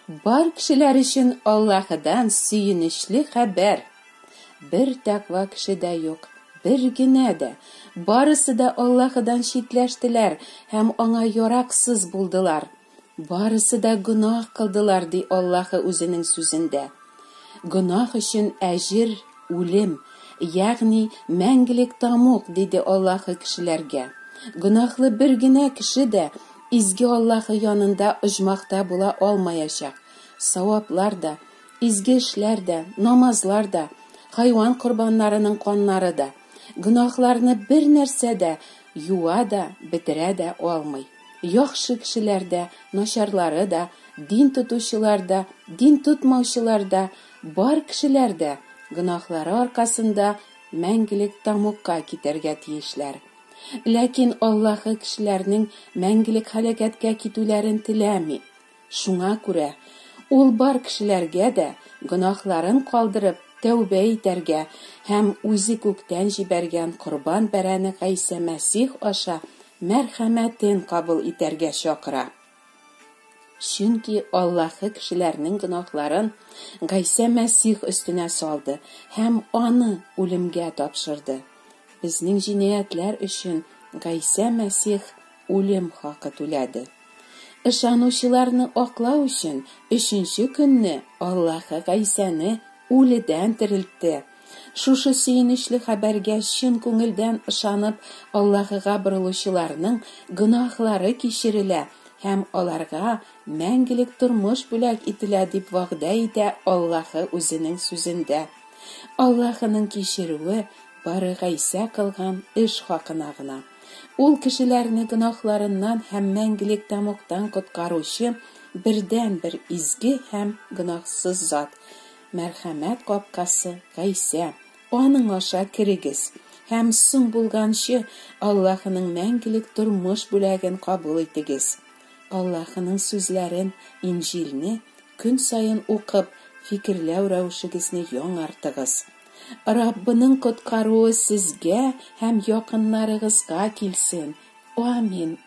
Бар кешеләр өчен Аллаһыдан сөенечле хәбәр! Бер тәкъва кеше дә юк, бер генә дә. Барысы да Аллаһыдан читләштеләр һәм аңа яраксыз булдылар. Барысы да гөнаһ кылдылар, ди Аллаһы үзенең сүзендә. Гөнаһ өчен әҗер, үлем, ягъни мәңгелек тәмуг, диде Аллаһы кешеләргә. Гөнаһлы бер генә кеше дә изге Аллаһы янында оҗмахта була алмаячак. Саваплар да, изге эшләр дә, намазлар да, хайван корбаннарының каннары да, гөнаһларны бер нәрсә дә юа да, бетерә дә алмый. Яхшы кешеләр дә, начарлары да, дин тотучылар да, дин тотмаучылар да, бар кешеләр дә гөнаһлары аркасында мәңгелек тәмугка китәргә тиешләр. Ләкин Аллаһы кешеләрнең мәңгелек һәлакәткә китүләрен теләми. Шуңа күрә Ул бар кешеләргә дә гөнаһларын калдырып тәүбә итәргә һәм Үзе күктән җибәргән корбан бәрәне Гайсә Мәсих аша мәрхәмәтен кабул итәргә чакыра. Чөнки Аллаһы кешеләрнең гөнаһларын Гайсә Мәсих өстенә салды һәм аны үлемгә тапшырды. Безнең җинаятьләр өчен Гайсә Мәсих үлем хакы түләде. Ышанучыларны аклау өчен өченче көнне Аллаһы Гайсәне үледән терелтте. Шушы сөенечле хәбәргә чын күңелдән ышанып Аллаһыга борылучыларның гөнаһлары кичерелә һәм аларга мәңгелек тормыш бүләк ителә, дип вәгъдә итә Аллаһы үзенең сүзендә. Аллаһының кичерүе бары Гайсә кылган эш хакына гына. Ул кешеләрне гөнаһларыннан һәм мәңгелек тәмугтан коткаручы бердәнбер изге һәм гөнаһсыз зат. Мәрхәмәт капкасы Гайсә, аның аша керегез һәм соң булганчы Аллаһының мәңгелек тормыш бүләген кабул итегез. Аллаһының сүзләрен, Инҗилне, көн саен укып, фикерләү рәвешегезне яңартыгыз. Раббының коткаруы сезгә һәм якыннарыгызга килсен. Амин.